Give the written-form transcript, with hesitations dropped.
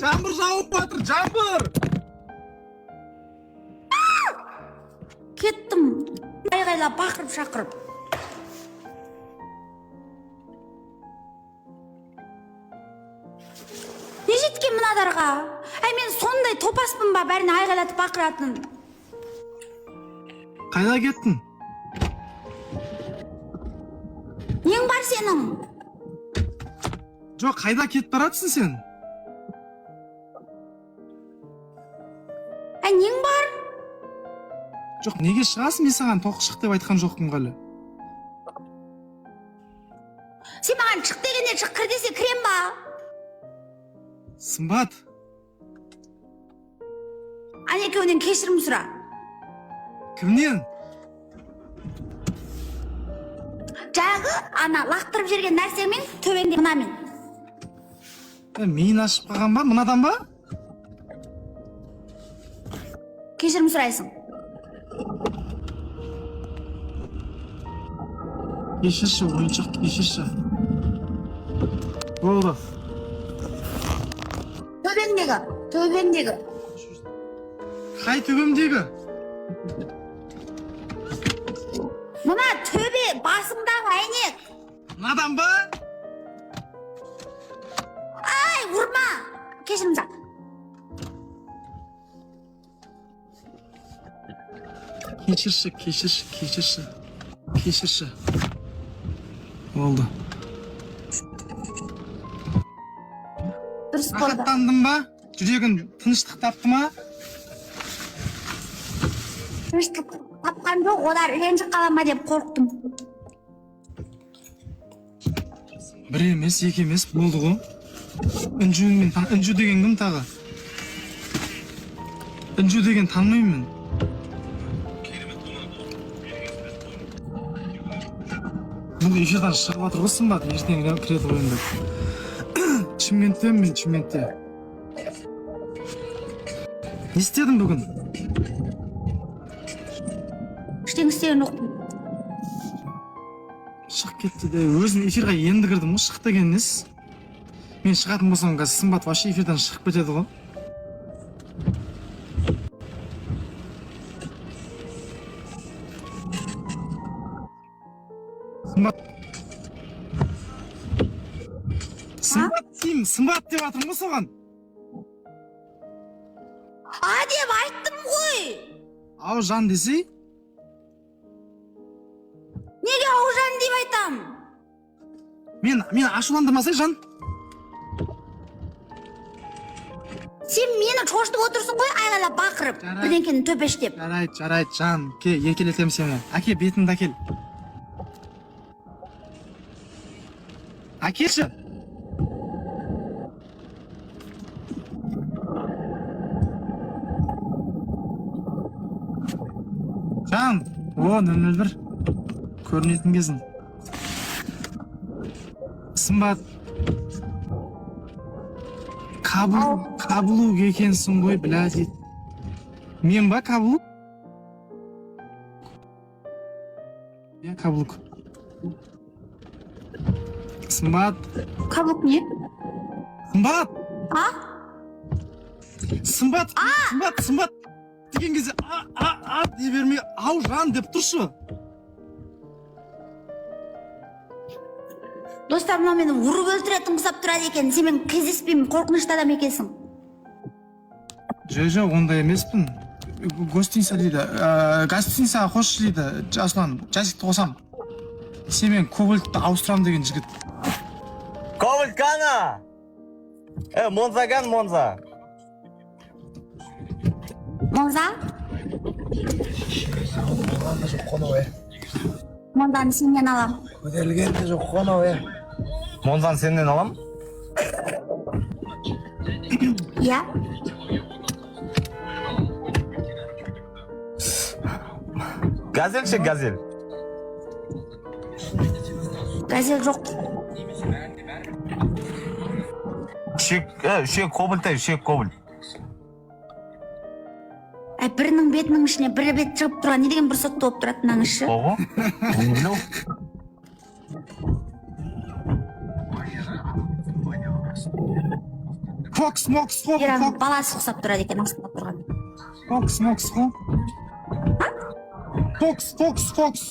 Жаңбыр жауып жатыр, жаңбыр. Кеттім айғайлап, бақырып шақырып. Не жеткен мыналарға? Әй, мен сондай топаспын ба, бәріне айғайлатып бақыратын? Қайда кеттің? Нең бар сенің? Жоқ, қайда кетіп баратсың сен? Әй, нең бар? Жоқ, неге шығасың? Мен саған тоқ шық деп айтқан жоқпын ғой әлі. Сен маған шық дегенде шық, кір десе кірем ба? Сымбат. Ана екеуінен кешірім сұра. Кімнен? Жағы ана лақтырып жіберген нәрсеңмен, төбеңде мынамен. Ә, миын ашып қалған ба мынадан ба? Кешірім сұрайсың. Кешірші, ойыншық, кешірші. Болды. Төбеңдегі, төбеңдегі. Қай төбемдегі? Мына төбе басыңдағы әйнек. Мынадан ба? Ай, ұрма, кешірім сұра. Кешірші, кешірші, кешірші, кешірші. Болды. Дұрыс болды. Рахаттандың ба? Жүрегің тыныштық тапты ма? Тыныштық тапқан жоқ, олар ренжіп қала ма деп қорықтым. Бір емес, екі емес, болды ғой. Інжумен Інжу деген кім тағы? Інжу деген танымаймын мен. Бұл эфирден шығып жатыр ғой Сымбат, ертең кіреді ғой енді. Шымкенттемін мен, Шымкентте. Не істедің бүгін? Ештеңе істеген жоқпын. Шығып кетті де, өзім эфирға енді кірдім ғой, шық деген несі? Мен шығатын болсам, қазір Сымбат вообще эфирден шығып кетеді ғой. Сымбат, Сымбат деймін, Сымбат деп жатырмын ғой соған. А деп айттым ғой. Ау, жан десей. Неге аужан деп айтам? Мен ашуландырмасай, жан. Сен мені шошытып отырсың ғой, айғайлап бақырып. Жарайды. Бірдеңкені төпештеп. Жарайды, жарайды, жан, ке, еркелетемін сені. Әке, бетіңді әкел. Әкелші. Жан, о, 001. Көрінетін кезің. Сымбат. Каблук, каблук екенсің ғой, бля, дейді. Мен ба каблук? Иә, каблук. Сымбат, Каблук не? Сымбат, А? Сымбат, Сымбат, Сымбат деген кезде а, а, а дей бермей, ау, жан деп тұршы. Достар, мынау мені ұрып өлтіретін құсап тұрады екен. Сенімен кездеспеймін, қорқынышты адам екенсің. Жоқ, жоқ, ондай емеспін. Гостиница дейді, гостиницаға қосшы дейді, Жасұлан, Жасикті қосам. Сенімен кобальтты ауыстырамын деген жігіт. Кобальт кана! Монза кан, Монза. Монза? Болған да жоқ қой анау, е. Монзаны сенен алам. Көтерілген де жоқ қой анау, е. Монзаны сенен алам? Иә? Газель ше, газель. Газель жоқ. Үшек, үшек кобальт, үшек кобальт. Әй, бірінің бетінің ішіне бірі бет шығып тұрған не деген бір сотты болып тұрады мынаның іші? Ого. Не білу. Фокс мокс қой. Ераның Фокс. Баласы ұқсап тұрады екен астында тұрған. Фокс мокс қой. Фокс, фокс, фокс.